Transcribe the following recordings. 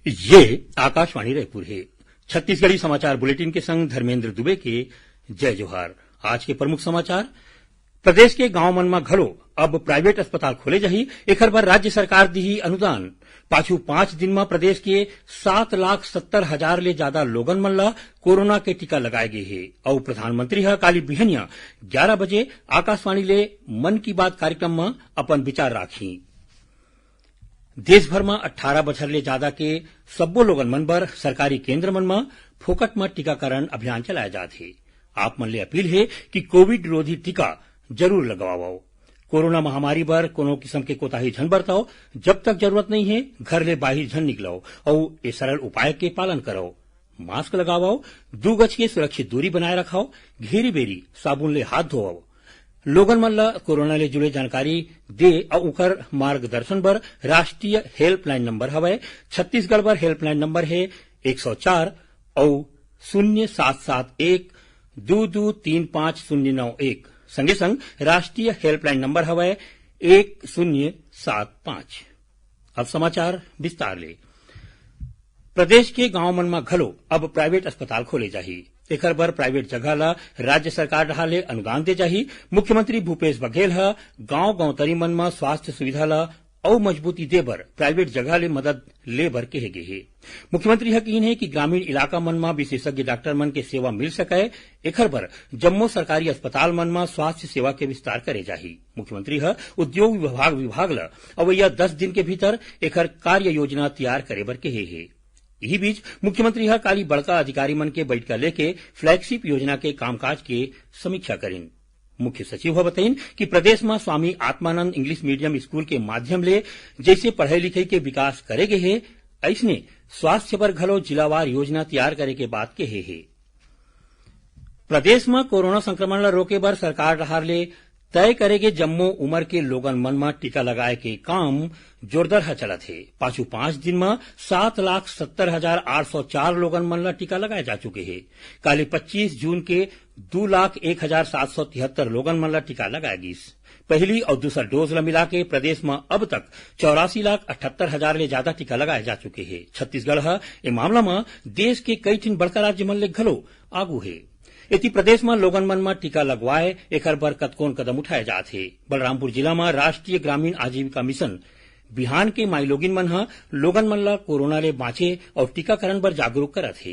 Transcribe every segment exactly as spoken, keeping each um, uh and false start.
ये आकाशवाणी रायपुर हे। छत्तीसगढ़ी समाचार बुलेटिन के संग धर्मेंद्र दुबे के जय जोहार। आज के प्रमुख समाचार। प्रदेश के गांव मन म घलो अब प्राइवेट अस्पताल खोले जाही, एखर बर राज्य सरकार दिही अनुदान। पाछू पांच दिन म प्रदेश के सात लाख सत्तर हजार ले जादा लोगन मन ल कोरोना के टीका लगाए गे हे। अउ प्रधानमंत्री ह काली बिहनिया ग्यारा बजे आकाशवाणी ले मन की बात कार्यक्रम म अपन विचार राखही। देश भर म अट्ठारह बछर ले जादा के सब्बो लोगन मन बर सरकारी केंद्र मन म फोकट म टीकाकरण अभियान चलाए जात हे। आप मन ले अपील हे कि कोविड रोधी टीका जरूर लगवावव। कोरोना महामारी बर कोनो किसम के कोताही झन बरतव। जब तक जरूरत नइ हे, घर ले बाहिर झन निकलव अउ ए सरल उपाय के पालन करव। मास्क लगावव, दू गज के सुरक्षित दूरी बनाए रखव, घेरी बेरी साबुन ले हाथ धोवव। लोगन मन ल कोरोना ले जुड़े जानकारी दे अउ उकर मार्गदर्शन बर राष्ट्रीय हेल्पलाइन नंबर हवय। छत्तीसगढ़ बर हेल्पलाइन नंबर हे एक सौ चार अउ शून्य सात सात एक दू दू तीन पाँच शून्य नौ एक। संगे संग राष्ट्रीय हेल्पलाइन नंबर हवय एक शून्य सात पाँच। अब समाचार विस्तार ले। प्रदेश के गांव मन म घलो अब प्राइवेट अस्पताल खोले जाही। एखर बर प्राइवेट जगह ल राज्य सरकार डहार ले अनुदान दे जाही। मुख्यमंत्री भूपेश बघेल ह गांव गौतरी मन म स्वास्थ्य सुविधा ल अउ मजबूती दे बर प्राइवेट जगह ले मदद ले बर कहे गे हे। मुख्यमंत्री ह कहिन हे कि ग्रामीण इलाका मन म विशेषज्ञ डॉक्टर मन के सेवा मिल सकय, एखर बर जम्मो सरकारी अस्पताल मन म स्वास्थ्य सेवा के विस्तार करे जाही। मुख्यमंत्री ह उद्योग विभाग, विभाग ल अवइया दस दिन के भीतर एखर कार्य योजना तैयार करे बर कहे हे। इही बीच मुख्यमंत्री ह काली बड़का अधिकारी मन के बैठका लेके फ्लैगशिप योजना के कामकाज के समीक्षा करिन। मुख्य सचिव ह बतइन कि प्रदेश म Swami Atmanand English medium school के माध्यम ले जइसे पढ़ई लिखई के विकास करे गे हे, अइसने स्वास्थ्य बर घलो जिलावार योजना तैयार करे के बात कहे हे। प्रदेश म कोरोना संक्रमण ल रोके बर सरकार डहार ले तय करे गे जम्मो उमर के लोगन मन म टीका लगाए के काम जोरदार ह चलत हे। पाछू पांच दिन म सात लाख सत्तर हजार आठ सौ चार लोगन मन ल टीका लगाए जा चुके हे। काली पच्चीस जून के दू लाख एक हजार सात सौ तिहत्तर लोगन मन ल टीका लगाए गिस। पहली अउ दूसर डोज ल मिलाके प्रदेश म अब तक चौरासी लाख अठहत्तर हजार ले जादा टीका लगाए जा चुके हे। छत्तीसगढ़ ह ए मामला म देश के कई ठिन बड़का राज्य मन ले घलो आगू हे। एती प्रदेश म लोगन मन म टीका लगवाए, एखर बर कतकोन कदम उठाए जात हे। बलरामपुर जिला म राष्ट्रीय ग्रामीण आजीविका मिशन बिहान के माईलोगिन मन ह लोगन मन ल कोरोना ले बांचे अउ टीकाकरण बर जागरूक करत हे।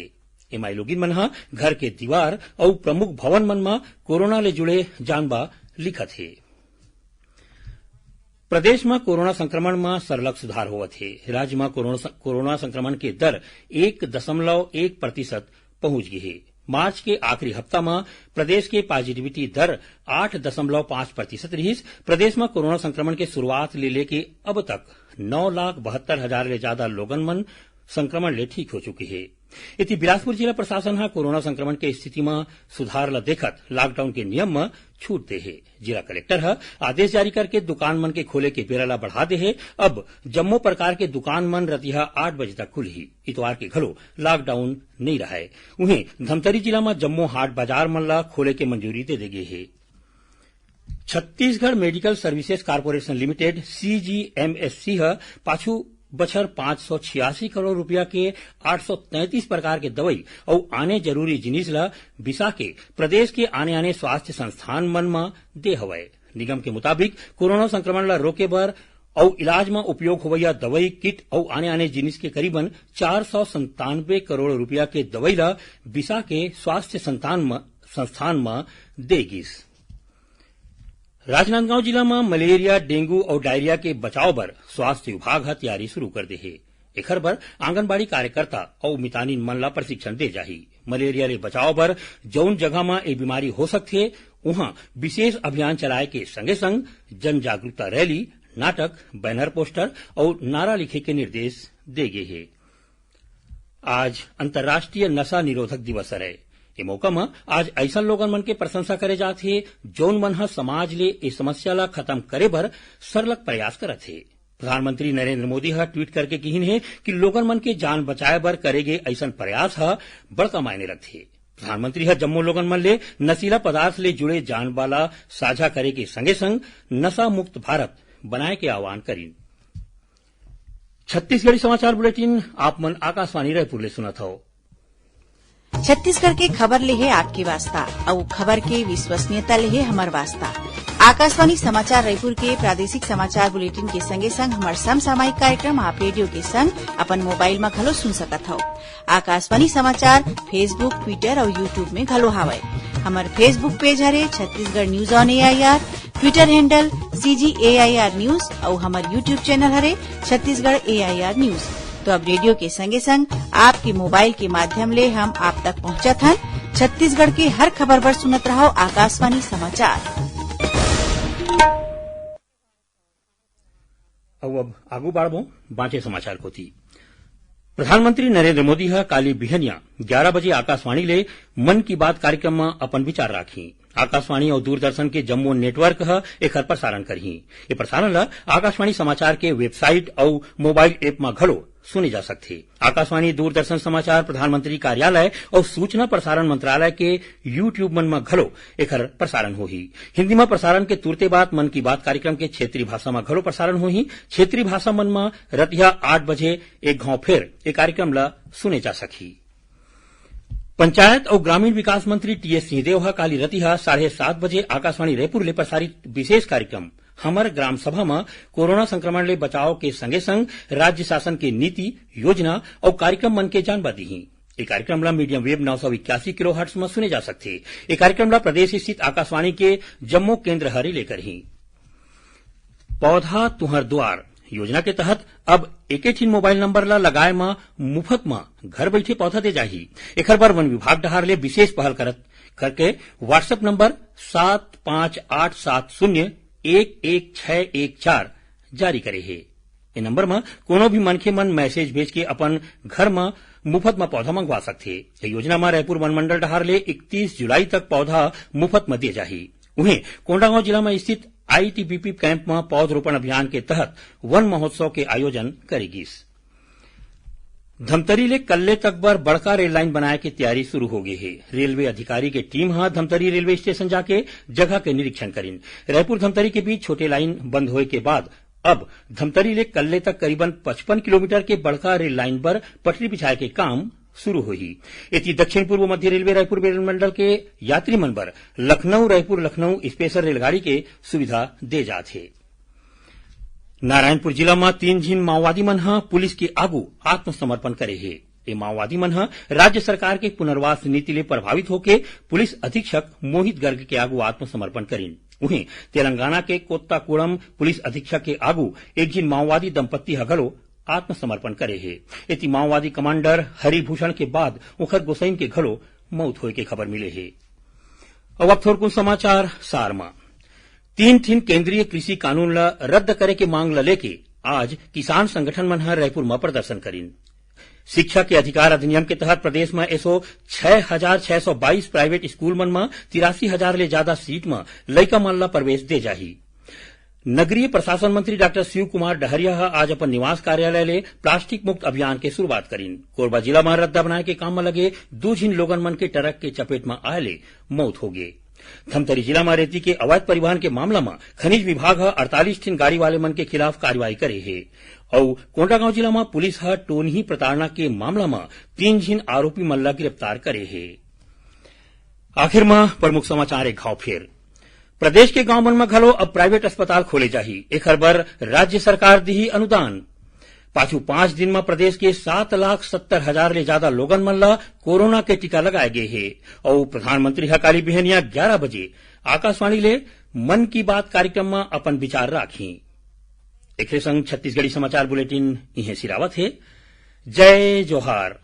ए माईलोगिन मन ह घर के दीवार अउ प्रमुख भवन मन म कोरोना ले जुड़े जानबा लिखत हे। प्रदेश म कोरोना संक्रमण म सरलग सुधार होवत हे। राज्य म कोरोना सं-, कोरोना संक्रमण के दर एक दशमलव एक प्रतिशत पहुंच गे हे। मार्च के आखिरी हफ्ता म प्रदेश के पॉजिटिविटी दर आठ दशमलव पाँच प्रतिशत रिहिस। प्रदेश म कोरोना संक्रमण के शुरुआत ले लेके अब तक नौ लाख बहत्तर हजार ले जादा लोगन मन संक्रमण ले ठीक हो चुके हे। एती बिलासपुर जिला प्रशासन ह कोरोना संक्रमण के स्थिति म सुधार ल देखत लॉकडाउन के नियम म छूट दे हे। जिला कलेक्टर ह आदेश जारी करके दुकान मन के खोले के बेरा ल बढ़ा दे हे। अब जम्मो प्रकार के दुकान मन रतिहा आठ बजे तक खुलही। इतवार के घलो लॉकडाउन नइ रहय। उहें, धमतरी जिला म जम्मो हाट बाजार मन ल खोले के मंजूरी दे दे गे हे। Chhattisgarh medical services corporation limited, CGMSC, ह पाछू बछर पाँच सौ छियासी करोड़ रुपया के आठ सौ तैंतीस प्रकार के दवई अउ आने जरूरी जिनिस ल बिसा के प्रदेश के आने-आने स्वास्थ्य संस्थान मन म दे हवय। निगम के मुताबिक, कोरोना संक्रमण ल रोके बर अउ इलाज म उपयोग होवइया दवई, किट अउ आने-आने जिनिस के करीबन चार सौ संतानवे करोड़ रुपया के दवई ल बिसा के स्वास्थ्य संतान म, संस्थान म दे गिस। राजनांदगांव जिला म मलेरिया, डेंगू अउ डायरिया के बचाव बर स्वास्थ्य विभाग ह तैयारी शुरू कर दे हे। एखर बर आंगनबाड़ी कार्यकर्ता अउ मितानिन मन ल प्रशिक्षण दे जाही। मलेरिया ले बचाव बर जउन जगह म ए बीमारी हो सकथे, उहां विशेष अभियान चलाए के संगे-संग जन जागरूकता रैली, नाटक, बैनर पोस्टर अउ नारा लिखे के निर्देश दे गे हे। आज अंतर्राष्ट्रीय नशा निरोधक दिवस हरय। ए मौका म आज अइसन लोगन मन के प्रशंसा करे जात हे, जउन मन ह समाज ले ए समस्या ल खत्म करे बर सरलग प्रयास करत हे। प्रधानमंत्री नरेंद्र मोदी ह ट्वीट करके किहिन हे कि लोगन मन के जान बचाए बर करे गे अइसन प्रयास ह बड़का मायने रखथे। प्रधानमंत्री ह जम्मो लोगन मन ले नशीला पदार्थ ले जुड़े जानबा ल साझा करे के संगे-संग नशा मुक्त भारत बनाए के आह्वान करिन। छत्तीसगढ़ी समाचार बुलेटिन आप मन आकाशवाणी रायपुर ले सुनत हव। छत्तीसगढ़ के खबर ले हे आपके वास्ता, अउ खबर के विश्वसनीयता ले हे हमर वास्ता। आकाशवाणी समाचार रायपुर के प्रादेशिक समाचार बुलेटिन के संगे संग हमर समसामयिक कार्यक्रम आप रेडियो के संग अपन मोबाइल म घलो सुन सकत हव। आकाशवाणी समाचार Facebook, Twitter अउ YouTube में घलो हावय। हमर Facebook पेज हरे Chhattisgarh news on AIR, Twitter handle CG AIR news अउ हमर YouTube चैनल हरे छत्तीसगढ़ एआईआर न्यूज। तो अब रेडियो के संगे संग आपके मोबाइल के माध्यम ले हम आप तक पहुंचत हन। छत्तीसगढ़ के हर खबर बर सुनत रहव आकाशवाणी समाचार। अउ अब आगू बाढ़बो बांचे समाचार कोति। प्रधानमंत्री नरेंद्र मोदी ह काली बिहनिया ग्यारा बजे आकाशवाणी ले मन की बात कार्यक्रम म अपन विचार राखही। आकाशवाणी अउ दूरदर्शन के जम्मो नेटवर्क ह एखर प्रसारण करही। ये प्रसारण ल आकाशवाणी समाचार के वेबसाइट अउ मोबाइल ऐप म घलो सुने जा सकथे। आकाशवाणी, दूरदर्शन समाचार, प्रधानमंत्री कार्यालय अउ सूचना प्रसारण मंत्रालय के YouTube मन म घलो एखर प्रसारण होही। हिंदी म प्रसारण के तुरते बाद मन की बात कार्यक्रम के क्षेत्रीय भाषा म घलो प्रसारण होही। क्षेत्रीय भाषा मन म रतिहा आठ बजे एक घांव फेर ए कार्यक्रम ल सुने जा सकही। पंचायत अउ ग्रामीण विकास मंत्री टीएस सिंहदेव ह काली रतिहा साढ़े सात बजे आकाशवाणी रायपुर ले प्रसारित विशेष कार्यक्रम हमर ग्राम सभा म कोरोना संक्रमण ले बचाव के संगे संग राज्य शासन के नीति, योजना अउ कार्यक्रम मन के जानबा दीही। ए कार्यक्रम ल मीडियम वेव नौ सौ इक्यासी किलोहर्ट्ज म सुने जा सकथे। ए कार्यक्रम ल प्रदेश स्थित आकाशवाणी के जम्मो केंद्र ह रिले करही। पौधा तुंहर दुवार योजना के तहत अब एके ठिन मोबाइल नंबर ल लगाए म मुफत म घर बइठे पौधा दे जाही। एखर बर वन विभाग डहार ले विशेष पहल करत करके WhatsApp नंबर सात पाँच आठ सात शून्य एक एक छह एक चार जारी करे हे। ए नंबर म कोनो भी मनखे मन मैसेज भेज के अपन घर म मुफत म पौधा मंगवा सकथे। ए योजना म रायपुर वनमंडल डहार ले इकतीस जुलाई तक पौधा मुफत म दिए जाही। उहें, कोंडागांव जिला म स्थित आईटीबीपी कैंप म पौधरोपण अभियान के तहत वन महोत्सव के आयोजन करे गिस। धमतरी ले कल्ले तक बर बड़का रेल लाइन बनाए के तैयारी शुरू हो गे हे। रेलवे अधिकारी के टीम ह धमतरी रेलवे स्टेशन जाके जगह के निरीक्षण करिन। रायपुर धमतरी के बीच छोटे लाइन बंद होए के बाद अब धमतरी ले कल्ले तक करीबन पचपन किलोमीटर के बड़का रेल लाइन बर पटरी बिछाए के काम शुरू होही। एती दक्षिण पूर्व मध्य रेलवे रायपुर रेल मंडल के यात्री मन बर लखनऊ रायपुर लखनऊ स्पेशल रेलगाड़ी के सुविधा दे जात हे। नारायणपुर जिला म तीन झिन माओवादी मन ह पुलिस के आगू आत्मसमर्पण करे हे। ए माओवादी मन ह राज्य सरकार के पुनर्वास नीति ले प्रभावित होके पुलिस अधीक्षक मोहित गर्ग के आगू आत्मसमर्पण करिन। उहें, तेलंगाना के कोत्ताकूड़म पुलिस अधीक्षक के आगू एक झिन माओवादी दंपत्ति ह घलो आत्मसमर्पण करे हे। एती माओवादी कमांडर हरिभूषण के बाद ओखर गोसइन के घलो मउत होए के खबर मिले हे। अउ अब थोरकुन समाचार सार म। तीन ठिन केंद्रीय कृषि कानून ल रद्द करे के मांग ल लेके आज किसान संगठन मन ह रायपुर म प्रदर्शन करिन। शिक्षा के अधिकार अधिनियम के तहत प्रदेश म एसो छह हजार छह सौ बाईस प्राइवेट स्कूल मन म तिरासी हजार ले जादा सीट म लइका मन ल प्रवेश दे जाही। नगरीय प्रशासन मंत्री डॉक्टर शिव कुमार डहरिया ह आज अपन निवास कार्यालय ले प्लास्टिक मुक्त अभियान के शुरुआत करिन। कोरबा जिला म रद्दा बनाए के काम म लगे दू झिन लोगन मन के ट्रक के चपेट म आए ले मउत हो गे। धमतरी जिला म रेती के अवैध परिवहन के मामला म खनिज विभाग ह अड़तालीस ठिन गाड़ी वाले मन के खिलाफ कार्रवाई करे हे। अउ कोंडागांव जिला म पुलिस ह टोनही प्रताड़ना के मामला म तीन झिन आरोपी मन ल गिरफ्तार करे हे। आखिर म प्रमुख समाचार एक घाव फेर। प्रदेश के गांव मन म घलो अब प्राइवेट अस्पताल खोले जाही। एखर बर राज्य सरकार दिही अनुदान। पाछू पांच दिन म प्रदेश के सात लाख सत्तर हजार ले जादा लोगन मन ल कोरोना के टीका लगाए गे हे। अउ प्रधानमंत्री ह काली बिहनिया ग्यारा बजे आकाशवाणी ले मन की बात कार्यक्रम म अपन विचार राखही। एखरे संग छत्तीसगढ़ी समाचार बुलेटिन इहें सिरावत हे। जय जोहार।